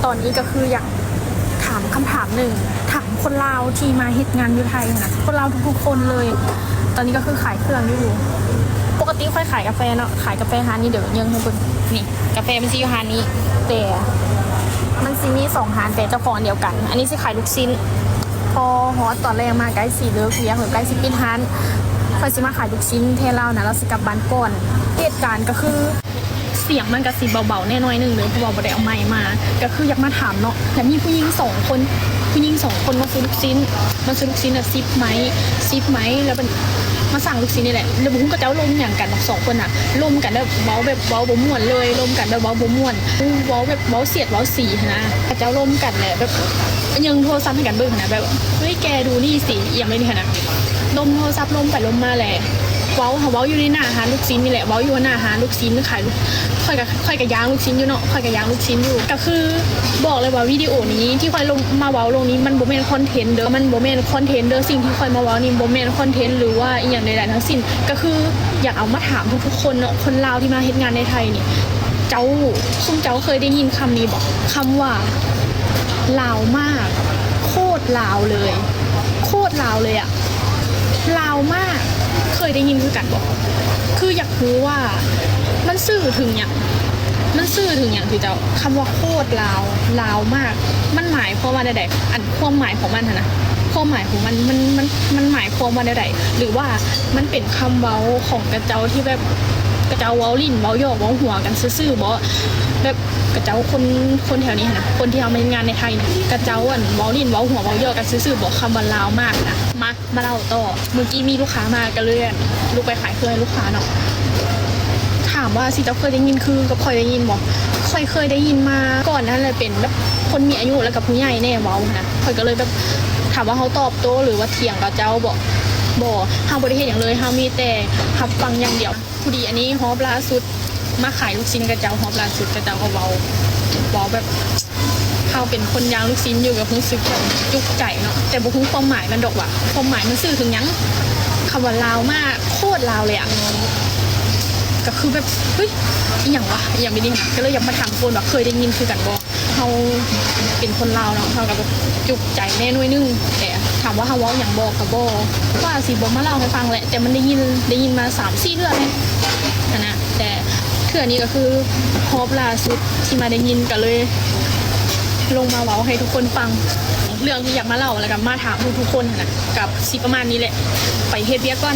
ຕອນນີ້ກໍຄືຢາກຖາມຄຳຖາມໜຶ່ງ ຖາມຄົນລາວທີ່ມາເຮັດງານຢູ່ໄທນະ ຄົນລາວທຸກໆຄົນເລີຍ. ຕອນນີ້ກໍຄືຂາຍເຄື່ອງຢູ່. ປົກກະຕິຂ້ອຍຂາຍກາແຟເນາະ ຂາຍກາແຟຮ້ານນີ້ເດີ ເຢີ່ງໃຫ້ເບິ່ງ ນີ້ ກາແຟມັນຊິຢູ່ຮ້ານນີ້ ແຕ່ມັນຊິມີສອງຮ້ານ ແຕ່ເຈົ້າຂອງອັນດຽວກັນ. ອັນນີ້ຊິຂາຍລູກຊິ້ນ. ພໍຮອດຕອນແລງມາໃກ້ຊິເລີກວຽກ ຫຼືໃກ້ຊິປິດຮ້ານ ຂ້ອຍຊິມາຂາຍລູກຊິ້ນແທນລາວນະ ລາວຊິກັບບ້ານກ່ອນ. ເຫດການກໍຄື ສຽງມັນກະຊິເບົາໆແດ່ໜ້ອຍໜຶ່ງເດີ ເພາະວ່າບໍ່ໄດ້ເອົາໄມມາ. ກະຄືຢາກມາຖາມເນາະ ແລ້ວມີຜູ້ຍິງສອງຄົນ ຜູ້ຍິງສອງຄົນມາຊື້ລູກຊິ້ນ ມາຊື້ລູກຊິ້ນນະ ສິບໄມ້ ສິບໄມ້ ແລ້ວບັດມາສັ່ງລູກຊິ້ນນີ້ແຫຼະ ແລ້ວບໍ່ຮູ້ເຂົາເຈົ້າລົມຫຍັງກັນສອງຄົນນະ ລົມກັນແບບເວົ້າ ແບບເວົ້າບໍ່ມ່ວນເລີຍ ລົມກັນແບບເວົ້າບໍ່ມ່ວນ ເວົ້າແບບເວົ້າສຽດເວົ້າສີຫັ້ນນະ. ເຂົາເຈົ້າລົມກັນແຫຼະ ແບບ ເຢີ່ງໂທລະສັບໃຫ້ກັນເບິ່ງຫັ້ນນະ ແບບ ເຮີ້ຍ ແກດູນີ້ຊິອີ່ຫຍັງແບບນີ້ຫັ້ນນະ. ລົມໂທລະສັບ ລົມໄປລົມມາແຫຼະ ເວົ້າ ເວົ້າຢູ່ໃນໜ້າຮ້ານລູກຊິ້ນນີ້ແຫຼະ ເວົ້າຢູ່ໜ້າຮ້ານລູກຊິ້ນຂາຍລູກ ຂ້ອຍກະ ຂ້ອຍກະຍ່າງລູກຊິ້ນຢູ່ເນາະ ຂ້ອຍກະຍ່າງລູກຊິ້ນຢູ່. ກະຄືບອກເລີຍວ່າວິດີໂອນີ້ທີ່ຂ້ອຍລົງມາເວົ້າລົງນີ້ ມັນບໍ່ແມ່ນຄອນເທັນເດີ ມັນບໍ່ແມ່ນຄອນເທັນເດີ. ສິ່ງທີ່ຂ້ອຍມາເວົ້ານີ້ບໍ່ແມ່ນຄອນເທັນ ຫຼືວ່າອີ່ຫຍັງໃດໆທັງສິ້ນ. ກະຄືຢາກເອົາມາຖາມທຸກໆຄົນເນາະ ຄົນລາວທີ່ມາເຮັດງານໃນໄທນີ້ ເຈົ້າ ຊຸມເຈົ້າເຄີຍໄດ້ຍິນຄຳນີ້ບໍ່? ຄຳວ່າ ລາວມາກ ໂຄດລາວເລີຍ ໂຄດລາວເລີຍອະ ລາວມາກ ເຄີຍໄດ້ຍິນຄືກັນບໍ່? ຄືຢາກຮູ້ວ່າມັນສື່ເຖິງຫຍັງ ມັນສື່ເຖິງຫຍັງຕິເຈົ້າ? ຄຳວ່າໂຄດລາວ ລາວມາກ ມັນໝາຍຄວາມວ່າແນວໃດ? ອັນຄວາມໝາຍຂອງມັນຫັ້ນນະ ຄວາມໝາຍຂອງມັນ ມັນ ມັນ ມັນໝາຍຄວາມວ່າແນວໃດ? ຫຼືວ່າມັນເປັນຄຳເວົ້າຂອງຂະເຈົ້າທີ່ແບບ ຂະເຈົ້າເວົ້າຫຼິ້ນເວົ້າຢອກເວົ້າຫົວກັນຊື່ໆບໍ? ແບບ ຂະເຈົ້າຄົນ ຄົນແຖວນີ້ຫັ້ນນະ ຄົນທີ່ເຮົາມາເຮັດງານໃນໄທນີ້ ຂະເຈົ້າ ອັນ ເວົ້າຫຼິ້ນເວົ້າຫົວເວົ້າຢອກກັນຊື່ໆບໍ ຄຳວ່າລາວມາກນະ? ມາ ມາເລົ່າຕໍ່. ມື້ກີ້ມີລູກຄ້າມາ ກະເລີຍລຸກໄປຂາຍເຄື່ອງໃຫ້ລູກຄ້າເນາະ. ຖາມວ່າຊິເຈົ້າເຄີຍໄດ້ຍິນຄືກັບຂ້ອຍໄດ້ຍິນບໍ່? ຂ້ອຍເຄີຍໄດ້ຍິນມາກ່ອນນັ້ນແຫຼະ ເປັນແບບຄົນມີອາຍຸ ແລ້ວກະຜູ້ໃຫຍ່ແດ່ເວົ້າຫັ້ນນະ. ຂ້ອຍກະເລີຍແບບ ຖາມວ່າເຮົາຕອບໂຕ້ ຫຼືວ່າຖຽງກັບເຈົ້າບໍ? ບໍ່ ເຮົາບໍ່ໄດ້ເຮັດຫຍັງເລີຍ ເຮົາມີແຕ່ຮັບຟັງຢ່າງດຽວ. ພໍດີອັນນີ້ຮອບລ່າສຸດ ມາຂາຍລູກຊິ້ນກະເຈົ້າ ຮອບລ່າສຸດກະເຈົ້າກະເວົ້າ ເວົ້າແບບ ເຮົາເປັນຄົນຍ່າງລູກຊິ້ນຢູ່ ກະຮູ້ສຶກແບບຈຸກໃຈເນາະ ແຕ່ບໍ່ຮູ້ຄວາມໝາຍມັນດອກວ່າ ຄວາມໝາຍມັນສື່ເຖິງຫຍັງ? ຄຳວ່າລາວມາກ ໂຄດລາວເລີຍອະ ກະຄືແບບ ເຮີ້ຍ ອີ່ຫຍັງວະ ອີ່ຫຍັງແບບນີ້ຫັ້ນນະ. ກະເລີຍຢາກມາຖາມທຸກຄົນວ່າເຄີຍໄດ້ຍິນຄືກັນບໍ່? ເຮົາເປັນຄົນລາວເນາະ ເຮົາກະແບບຈຸກໃຈແດ່ໜ້ອຍໜຶ່ງ ແຕ່ຖາມວ່າເຮົາເວົ້າຫຍັງບໍ່ ກະບໍ່ ວ່າຊິບໍ່ມາເລົ່າໃຫ້ຟັງແຫຼະ ແຕ່ມັນໄດ້ຍິນ ໄດ້ຍິນມາສາມສີ່ເທື່ອແລ້ວຫັ້ນນະ. ແຕ່ເທື່ອນີ້ກະຄືຮອບລ່າສຸດທີ່ມາໄດ້ຍິນ ກະເລີຍລົງມາເວົ້າໃຫ້ທຸກຄົນຟັງ ເລື່ອງທີ່ຢາກມາເລົ່າ ແລ້ວກະມາຖາມທຸກໆຄົນຫັ້ນນະ ກະຊິປະມານນີ້ແຫຼະ. ໄປເຮັດວຽກກ່ອນ.